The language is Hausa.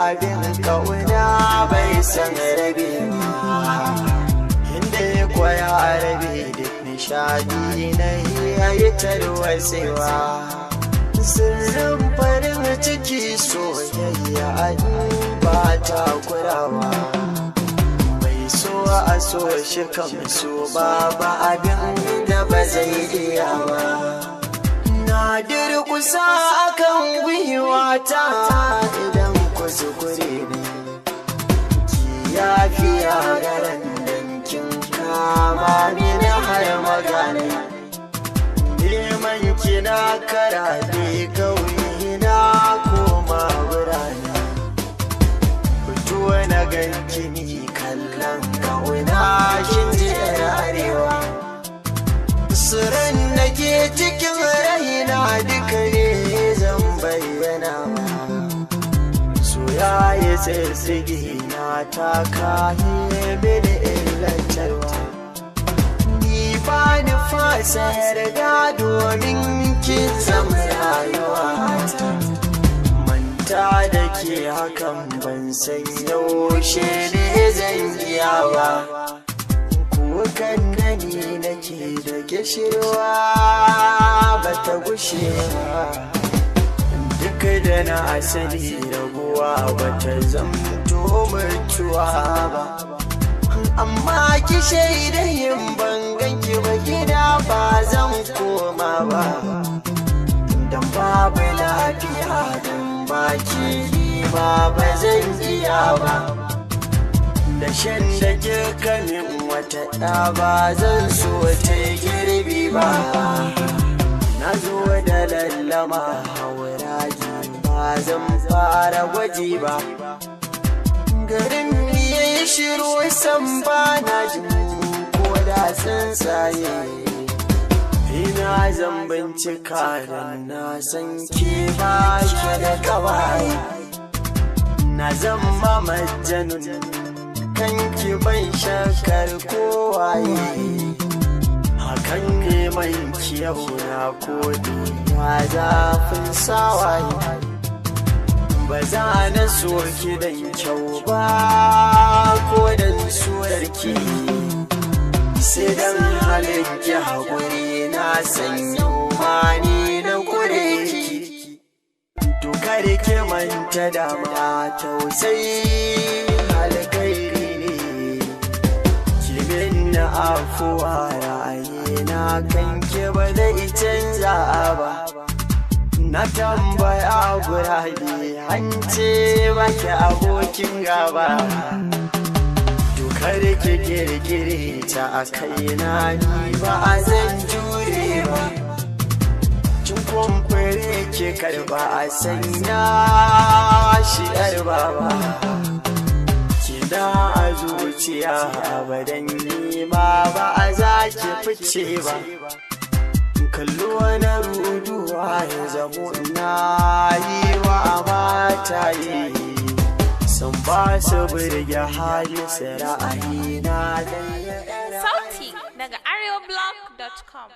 Abin kauna bai san rabewa, inda ya kwaya rabe duk nishadi na yayi tarwatsewa. Sirrin farin ciki soyayya ba takurawa. Mai so a so shi kam so ba abin da ba zai iya ba. Na durkusa akan gwiwata, idan kuskure ne ki yafiya garan dankin kama mini har magana. Neman kina karaɗe kauye na koma birane, fito na ganki ni kallon kauna, kin ji yar arewa. Sirrin da ke cikin raina duka ne zan bayyana. So ya yi tsitsigi na taka mini illantarwa. Ni ba ni fasa yarda domin kin zama rayuwa. Manta da ke hakan ban san yaushe ne zan iya ba. Kukan da ni nake da kishirwa ba ta gushe ba. Duk da na asali rabuwa ba ta zamto mutuwa ba, amma ki shaida yin ban ganki ba gida ba zan koma ba, dan babu lafiya, dan baki ba ba zan iya ba. Da shan da kika min wata ɗa ba zan so ta girbi ba. Na zo da lallama hauraji, ba zan fara gwaji ba. Garin yayi shiru san ba na jin ko da tsuntsaye. Ina zan bincika da na san ke ba ki da kawai. Na zama majanun kanki, ban shakar kowaye. Hakan neman kiyau na kodi ya zafin sawaye. Ba za na so ki dan kyau ba ko dan surarki, sai dan halin ki. Haƙuri na san yau ma ni na kure ki. To kare ki manta da ma tausayi alkhairi ne. Ki min na afuwa, ra'ayina kanki ba zai canza ba. Na tambaya gurabe, an ce baki abokin gaba. To kare ki kirkire ta a kaina, ni ba a zan jure ba. Kin kwamfure ki karba a sanya shi yar baba. Kina a zuciya abadan, nima ba a za ki fice ba. Kallo na ruduwa ya zamo na yi wa mata yi sun ba su burge hali su ra'ayi na. Sauti daga arewablog.com.